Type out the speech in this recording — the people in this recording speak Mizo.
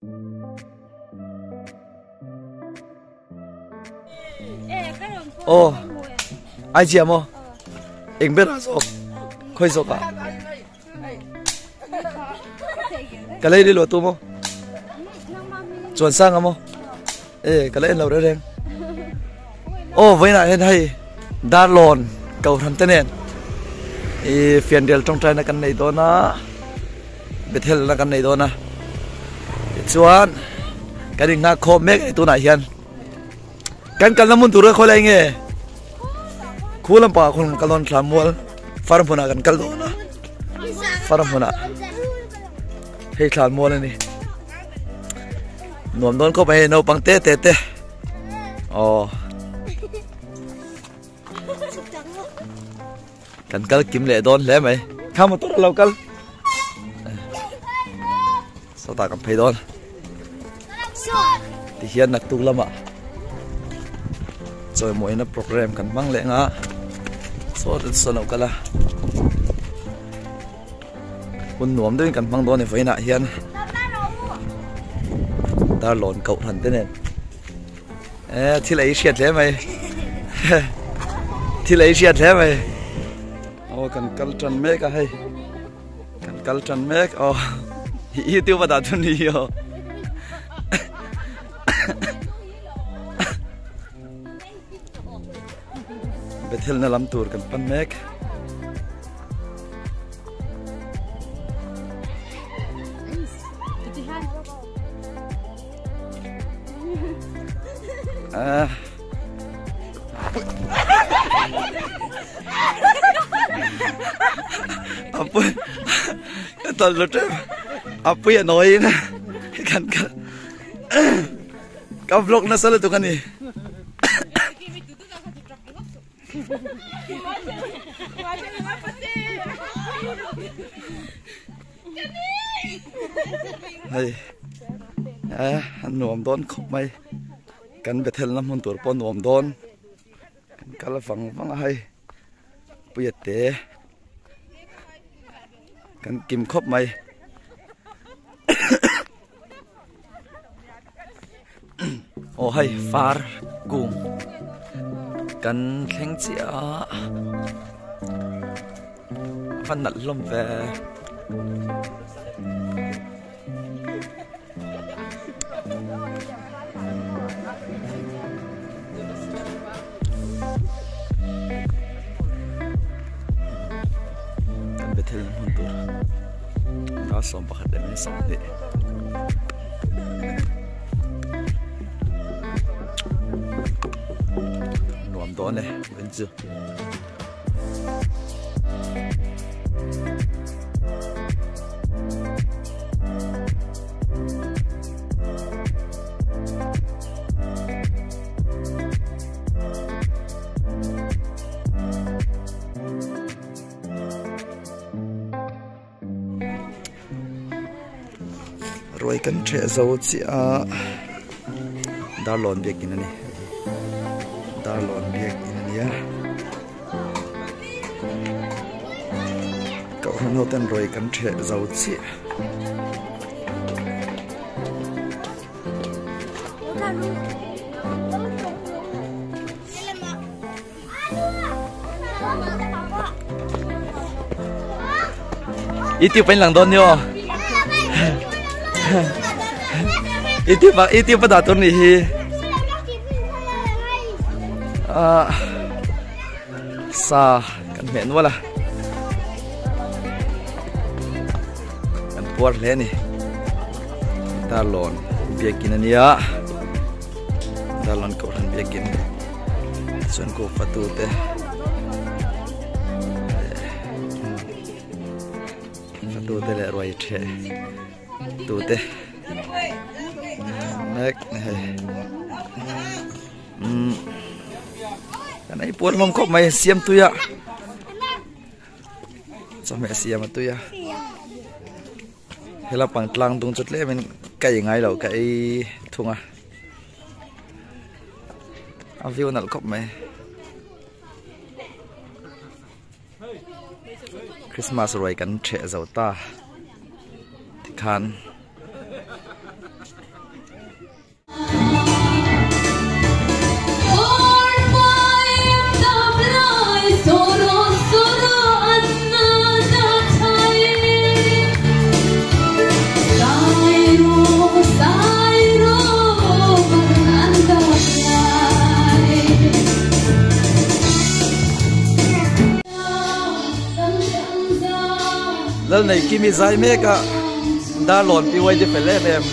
Aw ai chiah maw eng ber ah zawk khawi zawk ah ka lei ri lo tu maw chuan sang a maw e ka la en lo reng reng aw vawiinah hian hei darlawn kohhran te nen ih fianrial tawngtaina kan nei dawn a Bethel na kan nei dawn a tichuan kan inghak khawm mek a ni tunah hian kan kalna hmun tur kha khawi lai nge khu lampangah khawn kan kal dawn thla mual far hmunah kan kal dawn a far hmunah hei thla mual a ni nuam dawn khawp mai hei naupang te te te aw. Kan kal kim leh dawn hle mai. Kha motor a lo kal. Sawtah kan phei dawn. Ti hian naktuk lamah chawimawina program kan hmang leh nga. Saw te sawn lo kal a. Hun nuam deuhin kan hmang dawn ni vawiinah hian. Darlawn kohhran te nen. Eh thil ei hriat hle mai thil ei hriat hle mai aw kan kal tan mek a hei kan kal tan mek aw youtube a dah chu ni aw Bethel na lam tur kan pan mek Ah. Apui tal lo trep apui a noi in kan ka ka vlog nasa lutuk ani Hei eh an nuam dawn khawp mai kan bethel na hmun tur pawh nuam dawn kan kal vang vang a hei puia te kan kim khawp mai. Aw hei far kung kan thleng chiah a va nalh hlawm ve. Kan Bethel hmun tur dar 11 leh minute 20. Nuam dawn e vawiin chu. Ruai kan ṭheh zo chiah a Darlawn biakin a ni Darlawn biakin a nia Kohhran ho ten ruai kan ṭheh zo chiah. YouTube in lang dawn ni aw YouTube ah YouTube a dah tur ni hi ah sa kan hmeh nual a kan puar hle ni darlawn biakin ania darlawn kohhran biakin chuan ko fatu te fatu te leh ruai theh tu te mek hei umm kan ei puar hlawm khawp mai siam tui a chawhmeh siam a tui a hela pang tlang dung chu tlem in ka ei ngai lo ka ei thung a a view nalh khawp mai Christmas ruai kan theh zo ta tikhan. Lalneihkimi zai mek a Darlawn PYD fel em em.